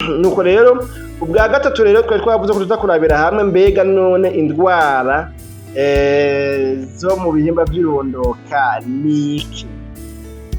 Nuko rero ubwa gatatu rero twari twavuze ko tuza kurabira hamwe mbega none indwara zo mu bihimba vy'irondoka niki.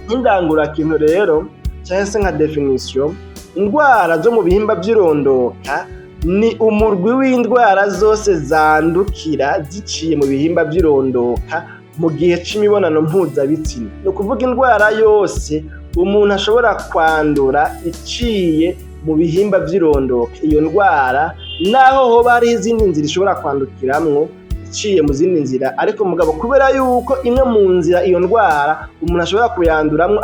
Nk'indangurakintu rero, canke se nka définition, indwara zo mu bihimba vy'irondoka ni umurwi w'indwara zose zandukira ziciye mu bihimba vy'irondoka mu gihe c'imibonano mpuzabitsina. Ni ukuvuga indwara yose umuntu ashobora kwandura iciye mu bihimba vy'irondoka, iyo ndwara naho hoba hariho izindi nzira ishobora kwandukiramwo iciye mu zindi nzira, ariko mugabo kubera yuko imwe mu nzira iyo ndwara umuntu ashobora kuyanduramwo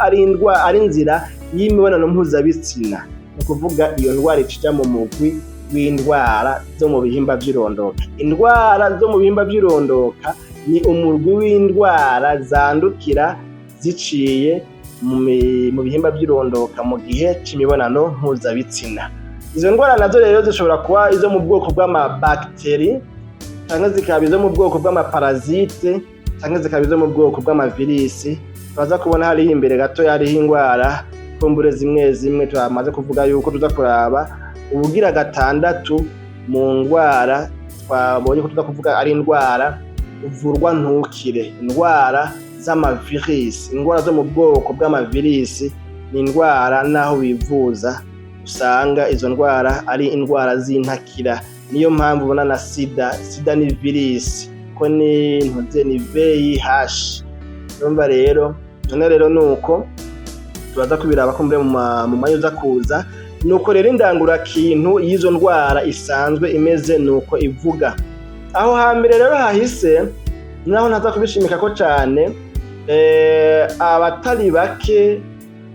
ari inzira y'imibonano mpuzabitsina, ni ukuvuga iyo ndwara ica mu mugwi w'indwara zo mu bihimba vy'irondoka. Indwara zo mu bihimba vy'irondoka ni umurwi w'indwara zandukira ziciye mu bihimba vy'irondoka mu gihe c'imibonano mpuzabitsina. Izo ndwara nazo rero zishobora kuba izo mu bwoko bw'amabactéries, canke zikaba izo mu bwoko bw'amaparasites, canke zikaba izo mu bwoko bw'amavirus. Turaza kubona hariho imbere gato hariho indwara kumbure zimwe zimwe twamaze kuvuga yuko tuza kuraba. Ubugira gatandatu mu ndwara twabonye ko tuza kuvuga ari indwara uvurwa ntukire, indwara z'amavirus. Indwara zo mu bwoko bw'amavirus ni indwara naho bivuza usanga izo ndwara ari indwara z'intakira. Niyo mpamvu ubona na sida, sida ni virus ko ni ntuze ni VIH. Urumva rero, none rero nuko turaza kubiraba kumbure mu mwanya uza kuza. Nuko rero indangurakintu y'izo ndwara isanzwe imeze nuko ivuga. Aho hambere rero hahise, naho ntaza kubishimika ko cane, abatari bake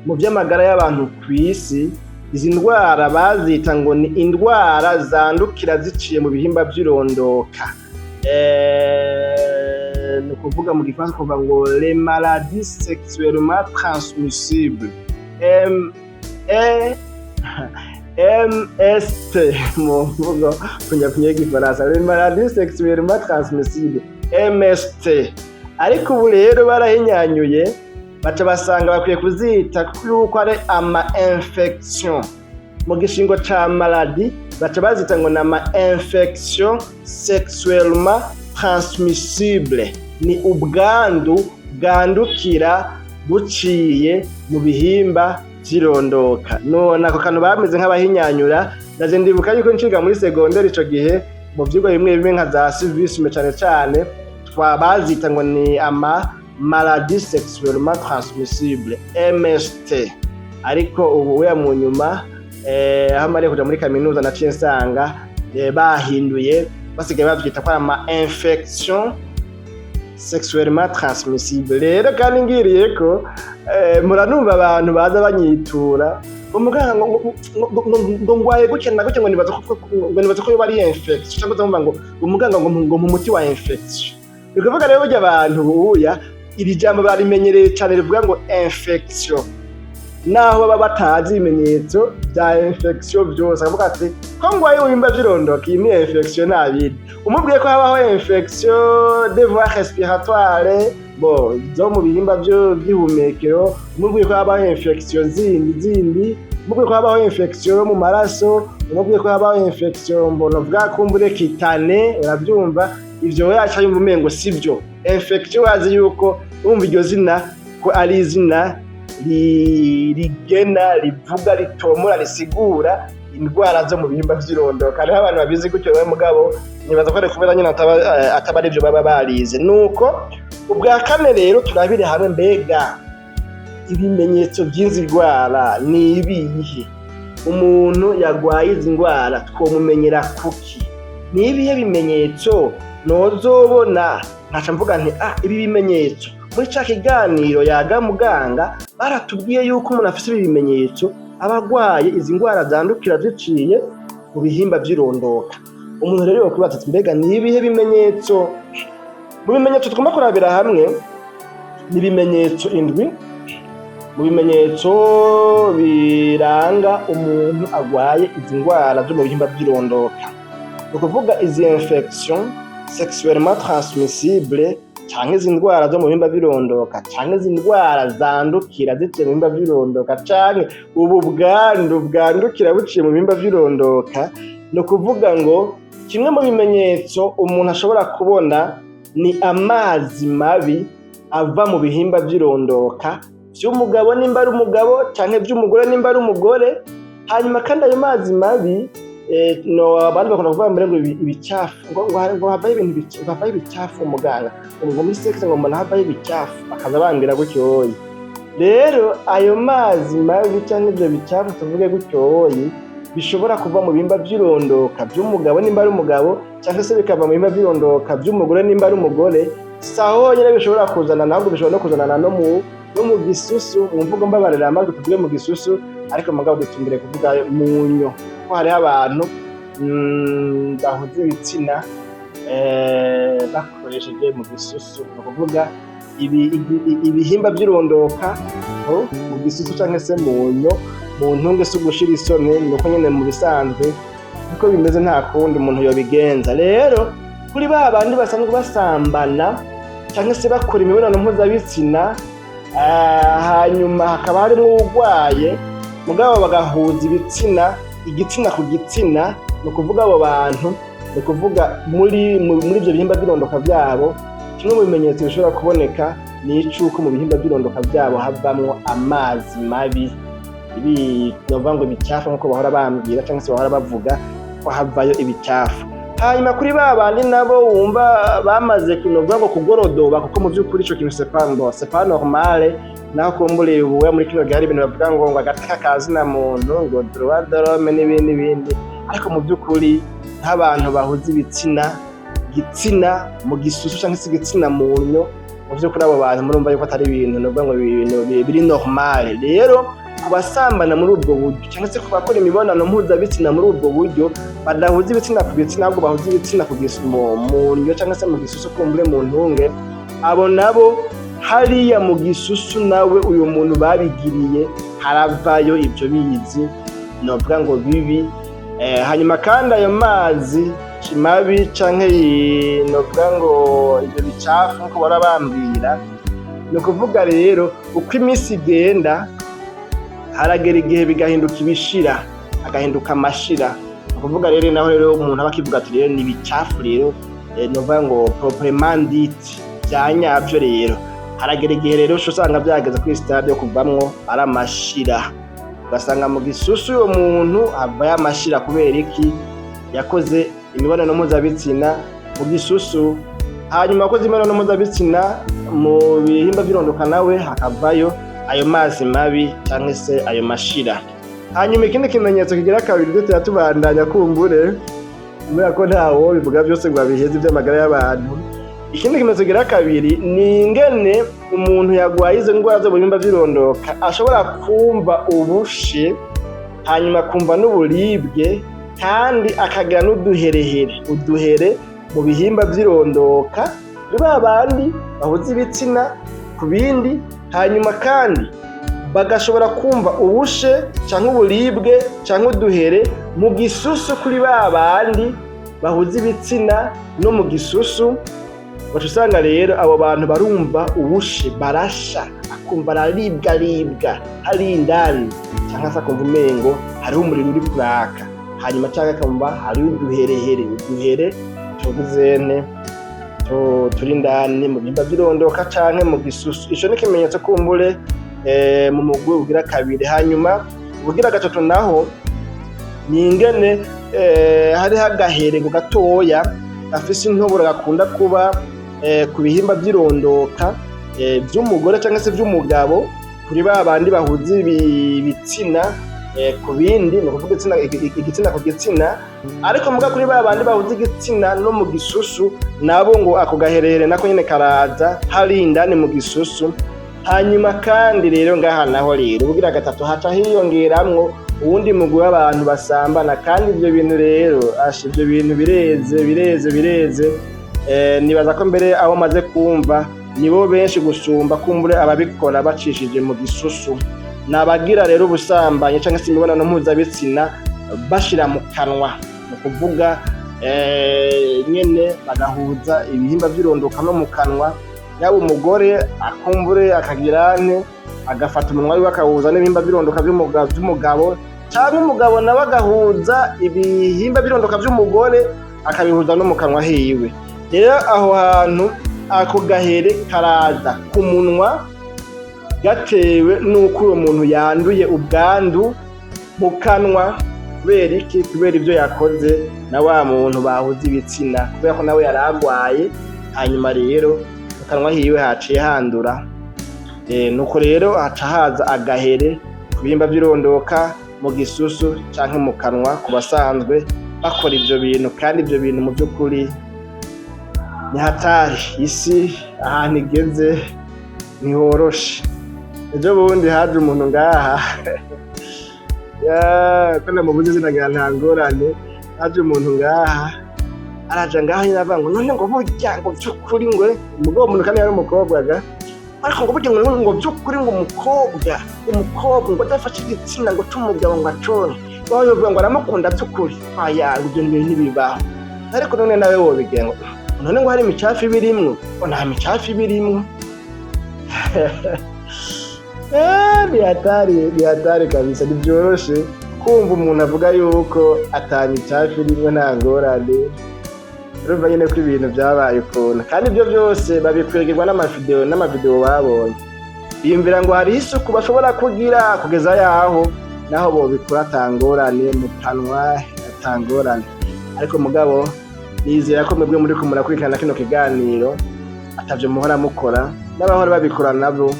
mu vy'amagara y'abantu kw'isi izi ndwara bazita ngo ni indwara zandukira ziciye mu bihimba vy'irondoka. Ni ukuvuga mu gifaransa kuvuga ngo les maladies sexuellement transmissibles, M E MST mu mvugo punyapunye y'igifaransa, les maladies sexuellement transmissibles, MST. Ariko ubu rero barahinyanyuye, baca basanga bakwiye kuzita yuko ari ama infection mu gishingo ca maladie, baca bazita ngo ni ama infection sexuellement transmissible, ni ubwandu bwandukira buciye mu bihimba vy'irondoka. None ako kantu bameze nk'abahinyanyura. Ndaje ndibuka yuko nciga muri secondaire, ico gihe mu vyigwa bimwe bimwe nka za civisme cane cane, bazita ngo ni ama maladies sexuellement transmissible, MST. Ariko ubu uya mu nyuma, aho mariye kuja muri kaminuza, naciye nsanga bahinduye, basigaye bavyita ko ari ama infection sexuellement transmissible. Rero kandi ngiriye ko muranumva abantu baza banyitura ngo muganga, ngo ngwaye gutya na gutya, ngo nibaza ko yoba ari infection, cyangwa se ngo umuganga ngo umuti wa infection. Ni ukuvuga rero burya abantu buya iri jambo barimenyereye cyane rivuga ngo infection, naho baba batazi ibimenyetso bya infection byose. Akavuga ati ko ngwaye ibihimba vy'irondoka, iyi ni infection ntabindi. Umubwiye ko habaho infection des voies respiratoires, bo zo mu bihimba vy'ihumekero, umubwiye ko habaho infection zindi zindi, umubwiye ko habaho infection yo mu maraso, umubwiye ko habaho infection mbona vuga kumbure cutanée, uravyumva ivyo yaca yumva umengo sivyo infection. Wazi yuko wumva iryo zina ko ari izina rigena, rivuga, ritomora, risigura indwara zo mu bihimba vy'irondoka. Hariho abantu babizi gutyo rero, mugabo nibaza ko ari kubera nyine ataba arivyo baba barize. Nuko ubwa kane rero turabire hamwe mbega ibimenyetso vy'izi ndwara ni ibihe? Umuntu yagwaye izi ndwara twomumenyera kuki? Ni ibihe bimenyetso nozobona nkaca mvuga nti: "Ah, ibi bimenyetso muri ca kiganiro yaga muganga baratubwiye yuko umuntu afise ibi bimenyetso aba agwaye izi ndwara zandukira ziciye mu bihimba vy'irondoka"? Umuntu rero yokwibaza ati: mbega ni ibihe bimenyetso? Mu bimenyetso tugomba kurabira hamwe ni ibimenyetso 7 mu bimenyetso biranga umuntu agwaye izi ndwara zo mu bihimba vy'irondoka, ni ukuvuga izi infection sexuellement transmissible Canke izi ndwara zo mu bihimba vy'irondoka, canke izi ndwara zandukira ziciye mu bihimba vy'irondoka, canke ubu bwandu bwandukira buciye mu bihimba vy'irondoka, ni ukuvuga ngo kimwe mu bimenyetso umuntu ashobora kubona ni amazi mabi ava mu bihimba vy'irondoka vy'umugabo nimba ari umugabo, canke vy'umugore nimba ari umugore. Hanyuma kandi ayo mazi mabi, no abandi bakunda kuvuga mbere ngo ibicafu, ngo havayo ibintu, ngo havayo ibicafu, muganga, ngo muri sexe ngo mbona havayo ibicafu, bakaza bambwira gutyo. Rero ayo mazi mabi canke ivyo bicafu, tuvuge gutyo, bishobora kuva mu bihimba vy'irondoka vy'umugabo nimba ari umugabo, canke se bikava mu bihimba vy'irondoka vy'umugore nimba ari umugore, si aho honyene bishobora kuzanana, ahubwo bishobora no kuzanana no mu gisusu. Mu mvugo, mbabarira amajwi, tuvuge mu gisusu, ariko mugabo dutumbire kuvuga mu nyo, kuko hariho abantu bahuza ibitsina bakoresheje mu gisusu, ni ukuvuga ibihimba vy'irondoka mu gisusu canke se mu nyo. Mu ntunge, si ugushira isoni, ni uko nyene mu bisanzwe niko bimeze, nta kundi umuntu yobigenza. Rero kuri ba bandi basanzwe basambana canke se bakora imibonano mpuzabitsina, hanyuma hakaba harimwo uwurwaye, mugabo bagahuza ibitsina, igitsina ku gitsina, ni ukuvuga abo bantu, ni ukuvuga muri ivyo bihimba vy'irondoka vyabo, kimwe mu bimenyetso bishobora kuboneka ni icuko mu bihimba vy'irondoka vyabo havamwo amazi mabi, ibi novuga ngo ibicafu, nkuko bahora bambwira canke se bahora bavuga ko havayo ibicafu. Hanyuma kuri ba bandi nabo wumva bamaze, novuga ngo kugorodoba, kuko mu vy'ukuri ico kintu c'est pas bon, c'est pas normal, naho kumbure ubu muri kino gihe hari ibintu bavuga ngo agateka kazina muntu, ngo droit de l'homme n'ibindi n'ibindi, ariko mu vy'ukuri nk'abantu bahuza ibitsina, igitsina mu gisusu canke se igitsina mu nyo, mu vy'ukuri abo bantu murumva yuko atari ibintu, novuga ngo ibintu biri normal. Rero ku basambana muri ubwo buryo, canke se ku bakora imibonano mpuzabitsina muri ubwo buryo, badahuza ibitsina ku bitsina, ahubwo bahuza ibitsina ku mu ndyo canke se mu gisusu, kumbure mu ntunge, abo nabo hariya mu gisusu nawe uyu muntu babigiriye haravayo ivyo bizi, novuga ngo bibi. Hanyuma kandi ayo mazi mabi canke, novuga ngo ivyo bicafu nkuko bahora bambwira, ni ukuvuga rero uko iminsi igenda, haragera igihe bigahinduka ibishira, agahinduka amashira. Ni ukuvuga rero naho rero umuntu aba akivuga ati rero ni ibicafu rero, novuga ngo proprement dit, vya nyavyo, rero haragera igihe rero uca usanga vyageze kuri stade yo kuvamwo ari amashira, ugasanga mu gisusu uyo muntu havayo amashira. Kubera iki? Yakoze imibonano mpuzabitsina mu gisusu, hanyuma akoze imibonano mpuzabitsina mu bihimba vy'irondoka nawe hakavayo ayo mazi mabi canke se ayo mashira. Hanyuma ikindi kimenyetso kigira kabiri, dutera tubandanya kumbure, kubera ko ntawo bivuga byose ngo abiheze ivy'amagara y'abantu. Ikindi kimenyetso kigira kabiri ni ingene umuntu yagwaye izo ndwara zo mu bihimba vy'irondoka ashobora kumva ubushe, hanyuma akumva n'uburibwe, kandi akagira n'uduherehere, uduhere mu bihimba vy'irondoka kuri ba bandi bahuza ibitsina ku bindi. Hanyuma kandi bagashobora kumva ubushe canke uburibwe canke uduhere mu gisusu kuri ba bandi bahuza ibitsina no mu gisusu. Baca usanga rero abo bantu barumva ubushe, barasha, akumva araribwaribwa hari indani, canke se akumva umengo hariho umuriro uri kuraka, hanyuma canke akumva hariho uduherehere, uduhere tuguzene turi indani mu bihimba vy'irondoka canke mu gisusu. Ico ni ikimenyetso kumbure mu mugwi ugira kabiri. Hanyuma ubugira gatatu naho ni ingene hariho agaherego gatoya gafise intoboro gakunda kuba ku bihimba vy'irondoka vy'umugore canke se vy'umugabo kuri ba bandi bahuza ibitsina ku bindi, ni ukuvuga igitsina ku gitsina. Ariko muga kuri ba bandi bahuza igitsina no mu gisusu nabo, ngo ako gaherere nako nyene karaza hari indani mu gisusu. Hanyuma kandi rero ngaha naho rero ubugira gatatu haca hiyongeramwo uwundi mugwi w'abantu basambana, kandi ivyo bintu rero, asha, ivyo bintu bireze, bireze, bireze. Nibaza ko mbere abo maze kumva nibo benshi gusumba kumbure ababikora bacishije mu gisusu. Nabagira rero ubusambanyi canke se imibonano mpuzabitsina bashira mu kanwa, ni ukuvuga nyene bagahuza ibihimba vy'irondoka no mu kanwa. Yaba umugore akumbure akagira nte, agafata umunwa wiwe akawuhuza n'ibihimba vy'irondoka vy'umugabo, canke umugabo nawe agahuza ibihimba vy'irondoka vy'umugore akabihuza no mu kanwa hiwe. Rero aho hantu ako gahere karaza ku munwa gatewe n'uko uwo muntu yanduye ubwandu mu kanwa. Kubera iki? Kubera ivyo yakoze na wa muntu bahuza ibitsina, kubera ko nawe yari agwaye. Hanyuma rero mu kanwa hiwe haciye handura. Nuko rero haca haza agahere ku bihimba vy'irondoka, mu gisusu canke mu kanwa, ku basanzwe bakora ivyo bintu. Kandi ivyo bintu mu vy'ukuri ni hatari. Isi ahantu igeze ntihoroshe. Ejo bundi haje umuntu ngaha, ko namubuze izina ngira nta ngorane. Haje umuntu ngaha, araja ngaha nyine, avuga ngo none ngo burya ngo vy'ukuri ngo umugabo, umuntu kandi yari umukobwa ga, ariko ngo burya ngo vy'ukuri ngo umukobwa ngo adafashe igitsina ngo c'umugabo ngo acone, bavuga ngo aramukunda vy'ukuri. Aya, ngo ivyo bintu ntibibaho. Ariko none nawe wobigira ngo none ngo hari imicafu ibirimwo? Ngo nta micafu ibirimwo. Ni hatari, ni hatari kabisa. Ntibyoroshe kumva umuntu avuga yuko ata micafu irimwo, nta ngorane. Urumva nyene ko ibintu vyabaye ukuntu, kandi ivyo vyose babikwegerwa n'amavideo babonye. Biyumvira ngo hariho isuku bashobora kugira kugeza yaho naho bobikora ata ngorane, mu kanwa ata ngorane. Ariko mugabo nizera ko mwebwe muriko murakurikirana kino kiganiro atavyo muhora mukora, n'abahora babikora nabo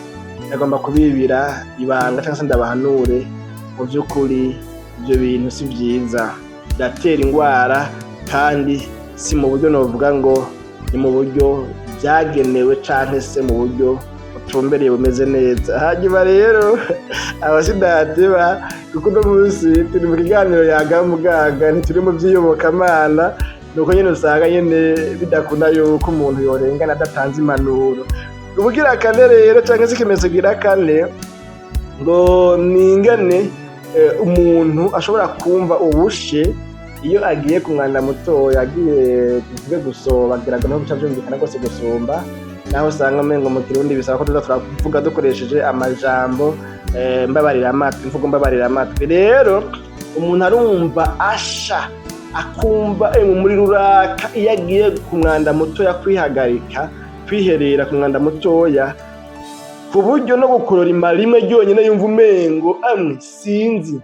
ndagomba kubibira ibanga cyangwa se ndabahanure. Mu by'ukuri ibyo bintu si byiza, biratera indwara, kandi si mu buryo novuga ngo ni mu buryo byagenewe canke se mu buryo butumbereye bumeze neza. Hanyuma rero abasidateba, kuko uno munsi turi mu kiganiro Yaga Muganga, ntituri mu vy'iyobokamana. Nuko nyene usanga nyene bidakunda yuko umuntu yorengana adatanze impanuro. Ubugira kane rero, canke se ikimenyetso gira kane, ngo ningane umuntu ashobora kumva ubushe iyo agiye ku mwanda mutoya, agiye tuvuge gusoba, ngira ngo niho bica vyumvikana rwose gusumba, naho usanga umengo mu Kirundi bisaba ko tuza turavuga dukoresheje amajambo mbabarira amatwi, imvugo mbabarira amatwi. Rero umuntu arumva asha, akumva umuriro uraka iyo agiye ku mwanda mutoya kwihagarika, kwiherera ku mwanda mutoya, ku buryo no gukorora imara rimwe ryonyene yumva umengo amwe sinzi.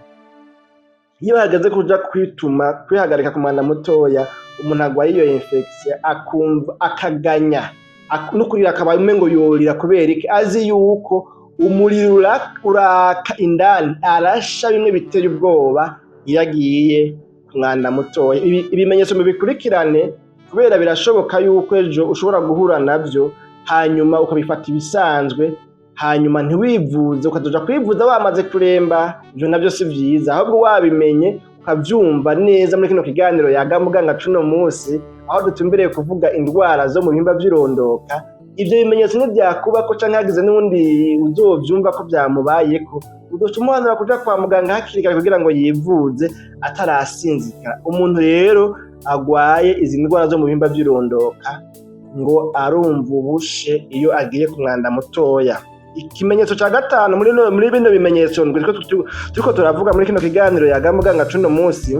Iyo hageze kuja kwituma, kwihagarika ku mwanda mutoya, umuntu agwaye iyo infection akumva akaganya no kurira akaba umengo yorira. Kubera iki? Azi yuko umuriro uraka indani, arasha bimwe biteye ubwoba iyo agiye ku mwanda mutoya. Ibimenyetso mubikurikirane, kubera birashoboka yuko ejo ushobora guhura navyo, hanyuma ukabifata ibisanzwe, hanyuma ntiwivuze, ukazoja kwivuza wamaze kuremba. Ivyo navyo si vyiza. Ahubwo wabimenye, ukavyumva neza muri kino kiganiro Yaga Muganga cuno musi, aho dutumbereye kuvuga indwara zo mu bihimba vy'irondoka, ivyo bimenyetso nivyakubako canke hagize n'uwundi uzovyumva ko vyamubayeko, uzoca umuhanura kuja kwa muganga hakiri kare kugira ngo yivuze atarasinzikara. Umuntu rero agwaye izi ndwara zo mu bihimba vy'irondoka ngo arumva ubushe iyo agiye ku mwanda mutoya. Ikimenyetso ca gatanu muri bino bimenyetso ndwi turiko turavuga muri kino kiganiro Yaga Muganga cuno musi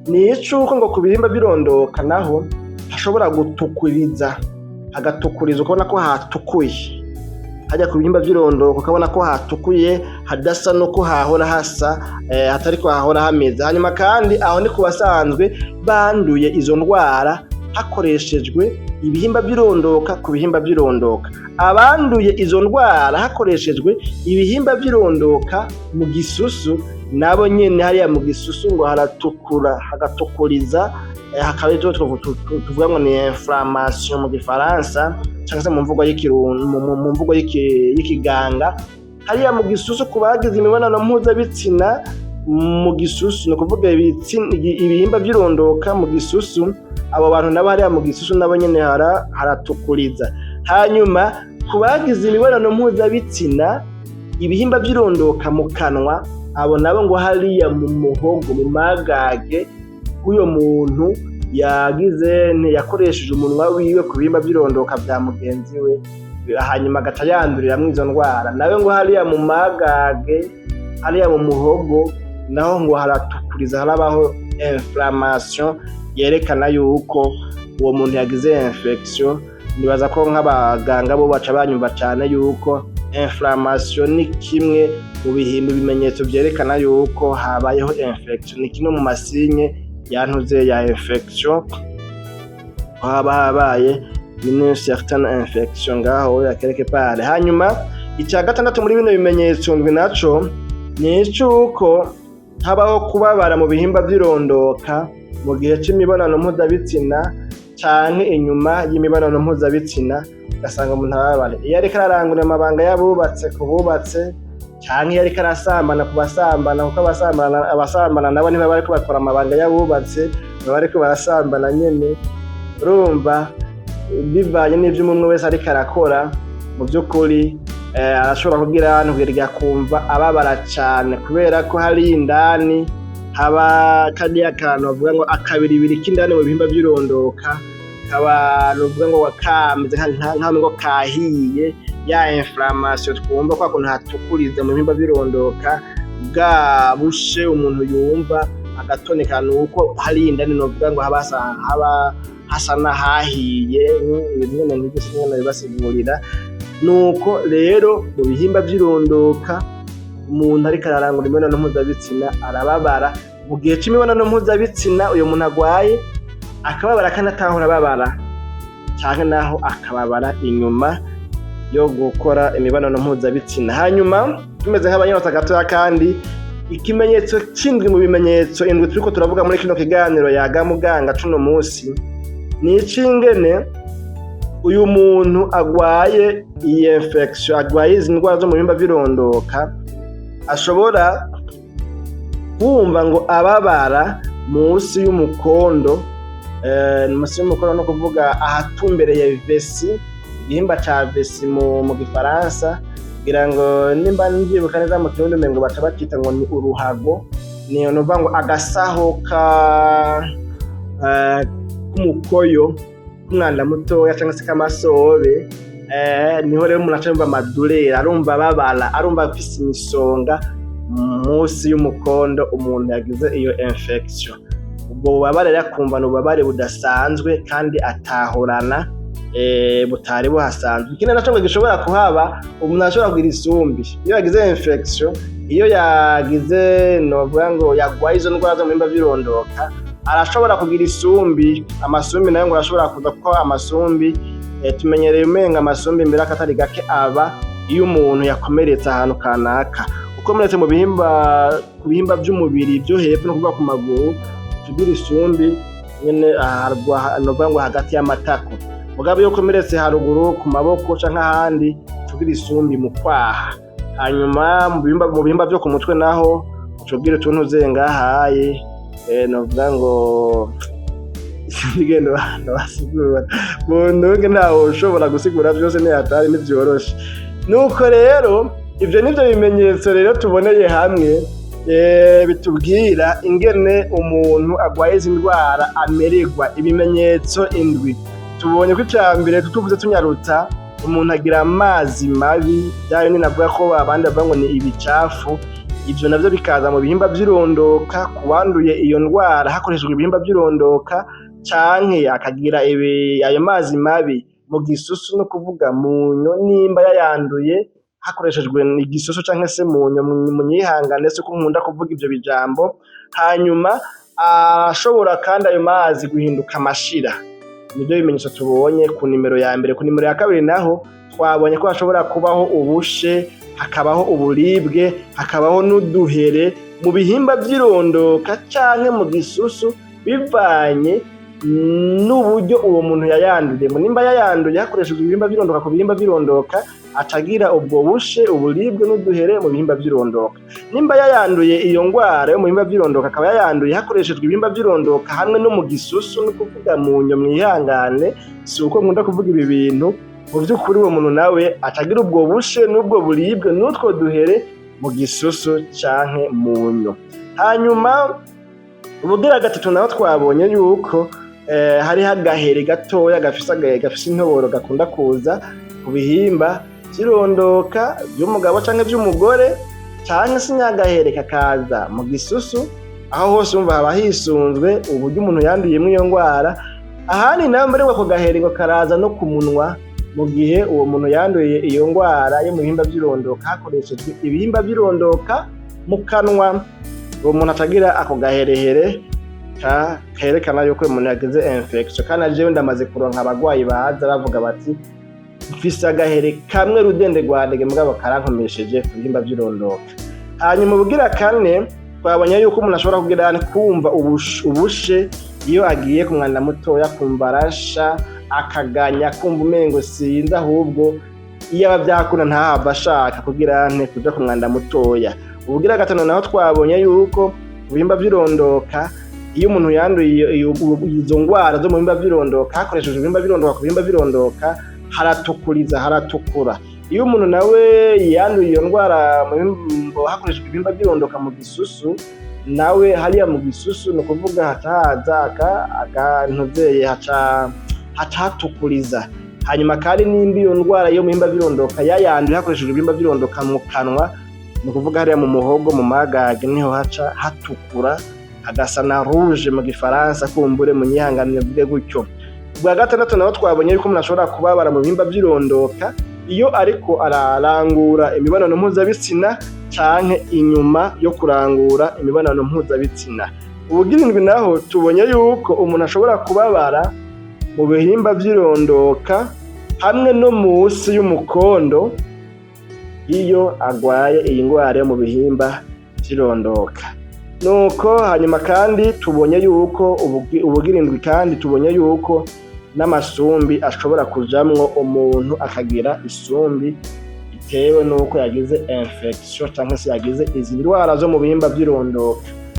ni icuko ngo ku bihimba vy'irondoka naho hashobora gutukuriza, hagatukuriza, ukabona ko hatukuye hajya ku bihimba vy'irondoka, ukabona ko hatukuye, hadasa nuko hahora hasa, hatariko hahora hameze. Hanyuma kandi aho ni ku basanzwe banduye izo ndwara hakoreshejwe ibihimba vy'irondoka ku bihimba vy'irondoka. Abanduye izo ndwara hakoreshejwe ibihimba vy'irondoka mu gisusu, nabo nyene hariya mu gisusu ngo haratukura, hagatukuriza, hakaba ivyo tuvuga ngo ni inflammation mu gifaransa, canke se mu mvugo y'ikirundi, mu mvugo y'ikiganga. Hariya mu gisusu, ku bagize imibonano mpuzabitsina mu gisusu, ni ukuvuga ibihimba vy'irondoka mu gisusu, abo bantu nabo hariya mu gisusu nabo nyene haratukuriza. Hanyuma ku bagize imibonano mpuzabitsina ibihimba vy'irondoka mu kanwa, abo nabo ngo hariya mu muhogo, mu magage w'uyo muntu. Yagize ntiyakoresheje umunwa wiwe ku bihimba vy'irondoka vya mugenzi we, hanyuma agaca yanduriramwo izo ndwara. Nawe ngo hariya mu magage, hariya mu muhogo naho ngo haratukuriza, harabaho inflammation yerekana yuko uwo muntu yagize infection. Nibaza ko nk'abaganga bo baca banyumva cane yuko inflammation ni kimwe mu bihimba, ibimenyetso vyerekana yuko habayeho infection, ni kimwe mu ma signes yantuze ya infection, ko haba habaye une certaine infection ngaho ya quelque part. Hanyuma icya gatandatu muri bino bimenyetso ndwi naco ni icuko habaho kubabara mu bihimba vy'irondoka mu gihe c'imibonano mpuzabitsina canke inyuma y'imibonano mpuzabitsina, ugasanga umuntu arababara iyo ariko ararangura amabanga y'abubatse ku bubatse, canke iyo ariko arasambana ku basambana, kuko abasambana nabo ntibaba bariko bakora amabanga y'abubatse, baba bariko barasambana nyene. Urumva, bivanye n'ivyo umwe wese ariko arakora, mu vy'ukuri arashobora kugira ahantu akumva ababara cane, kubera ko hari indani haba kariya kantu bavuga ngo akabiribiri k'indani mu bihimba vy'irondoka, kaba novuga ngo kameze nkaho ngo kahiye, ya inflammation twumva, kwa kuntu hatukuriza mu bihimba vy'irondoka, bwa bushe umuntu yumva agatoneka, nuko hari indani novuga ngo haba hasa n'ahahiye. Ibintu nyene nk'ivyo sinigera bibasigurira. Nuko rero mu bihimba vy'irondoka umuntu ariko ararangura imibonano mpuzabitsina arababara mu gihe c'imibonano mpuzabitsina, uyo muntu agwaye akababara kandi atahora ababara, canke naho akababara inyuma yo gukora imibonano mpuzabitsina. Hanyuma tumeze nk'abanyota gatoya, kandi ikimenyetso c'indwi mu bimenyetso indwi turiko turavuga muri kino kiganiro Yaga Muganga cuno musi ni ic'ingene uyu muntu agwaye iyi infection, agwaye izi ndwara zo mu bihimba vy'irondoka, ashobora kumva ngo ababara musi y'umukondo. Musi y'umukondo no kuvuga ahatumbereye vessie, igihimba ca vessie mu gifaransa, kugira ngo nimba ndivyibuka neza mu Kirundi umengo baca bacita ngo ni uruhago. Ni novuga ngo agasaho ka k'umukoyo, k'umwanda mutoya canke se k'amasobe. Niho rero umuntu aca yumva ama douleurs, arumva ababara, arumva afise imisonga musi y'umukondo umuntu yagize iyo infection. Ubwo bubabare rero akumva ni ububabare budasanzwe kandi atahorana, butari buhasanzwe. Ikindi naco ngo gishobora kuhaba, umuntu arashobora kugira isumbi iyo yagize infection, iyo yagize novuga ngo yagwaye izo ndwara zo mu bihimba vy'irondoka, arashobora kugira isumbi. Amasumbi nayo ngo arashobora kuza, kuko amasumbi tumenyereye umenga amasumbi mbere akatari gake aba iyo umuntu yakomeretse ahantu kanaka. Ukomeretse mu bihimba, ku bihimba vy'umubiri vyo hepfo, no kuvuga ku maguru, tugira isumbi nyene novuga ngo hagati y'amatako. Mugabo iyo ukomeretse haruguru ku maboko canke ahandi, tugira isumbi mu kwaha. Hanyuma mu bihimba vyo ku mutwe naho ucugira utuntu zengahaye, novuga ngo sinigenda basigura muntunge, ntawe ushobora gusigura vyose, ntihatari ntivyoroshe. Nuko rero ivyo nivyo bimenyetso rero tuboneye hamwe bitubwira ingene umuntu agwaye izi ndwara amererwa. Ibimenyetso indwi tubonye ko icya mbere tutuvuze tunyarutsa, umuntu agira amazi mabi, bya bindi navuga ko abandi bavuga ngo ni ibicafu. Ivyo navyo bikaza mu bihimba vy'irondoka ku wanduye iyo ndwara hakoreshejwe ibihimba vy'irondoka, canke akagira ayo mazi mabi mu gisusu, no kuvuga munyo, nimba yayanduye hakoreshejwe igisusu canke se munyo. Munyihangane suko nkunda kuvuga ivyo bijambo. Hanyuma ashobora kandi ayo mazi guhinduka amashira. Nivyo bimenyetso tubonye ku nimero ya mbere. Ku nimero ya kabiri naho twabonye ko hashobora kubaho ubushe, hakabaho uburibwe, hakabaho n'uduhere mu bihimba vy'irondoka canke mu gisusu, bivanye n'uburyo uwo muntu yayanduyemo. Nimba yayanduye hakoreshejwe ibihimba vy'irondoka, ku bihimba vy'irondoka acagira ubwo bushe, uburibwe n'uduhere mu bihimba vy'irondoka. Nimba yayanduye iyo ngwara yo mu bihimba vy'irondoka, akaba yayanduye hakoreshejwe ibihimba vy'irondoka hamwe no mu gisusu, no kuvuga mu nyo, mwihangane si uko nkunda kuvuga ibi bintu, mu vy'ukuri uwo muntu nawe acagira ubwo bushe n'ubwo buribwe n'utwo duhere mu gisusu canke mu nyo. Hanyuma ubugira gatatu naho twabonye yuko hariho agahere gatoya gafise intoboro gakunda kuza ku bihimba vy'irondoka vy'umugabo canke vy'umugore, canke se nyagahere kakaza mu gisusu. Aho hose umva haba hisunzwe uburyo umuntu yanduyemwo iyo ndwara. Ahandi naho mbere ako gahere ngo karaza no ku munwa, mu gihe uwo muntu yanduye iyo ndwara yo mu bihimba vy'irondoka hakoreshejwe ibihimba vy'irondoka mu kanwa, uwo muntu atagira ako gaherehere kerekana yuko uyu muntu yagize infection. Kandi jewe ndamaze kuronka abagwayi baza bavuga bati: "Mfise agahere kamwe rudende rwandege, mugabo karankomesheje ku bihimba vy'irondoka." Hanyuma ubugira kane, twabonye yuko umuntu ashobora kugira kumva ubushe iyo agiye ku mwanda mutoya, kumva arasha, akaganya, kumva umengo sinzi, ahubwo iyo aba vyakunda ntahava ashaka kugira nte kuja ku mwanda mutoya. Ubugira gatanu naho, twabonye yuko ibihimba vy'irondoka, iyo umuntu yanduye izo ngwara zo mu bihimba vy'irondoka hakoreshejwe ibihimba vy'irondoka, ku bihimba vy'irondoka haratukuriza, haratukura. Iyo umuntu nawe yanduye iyo ndwara hakoreshejwe ibihimba vy'irondoka mu gisusu, nawe hariya mu gisusu, ni ukuvuga haca haza akantuzeye, haca hatukuriza. Hanyuma kandi nimba iyo ndwara yo mu bihimba vy'irondoka yayanduye hakoreshejwe ibihimba vy'irondoka mu kanwa, ni ukuvuga hariya mu muhogo, mu magage, niho haca hatukura, hagasa na rouge mu gifaransa, kumbure munyihanganire mvuge gutyo. Ubwa gatandatu naho, twabonye yuko umuntu ashobora kubabara mu bihimba vy'irondoka iyo ariko ararangura imibonano mpuzabitsina canke inyuma yo kurangura imibonano mpuzabitsina. Ubugira indwi naho, tubonye yuko umuntu ashobora kubabara mu bihimba vy'irondoka hamwe no musi y'umukondo iyo agwaye iyi ngwara yo mu bihimba vy'irondoka. Nuko hanyuma kandi tubonye yuko ubugira indwi kandi tubonye yuko n'amasumbi ashobora kujamwo, umuntu akagira isumbi bitewe n'uko yagize infection canke se yagize izi ndwara zo mu bihimba vy'irondoka.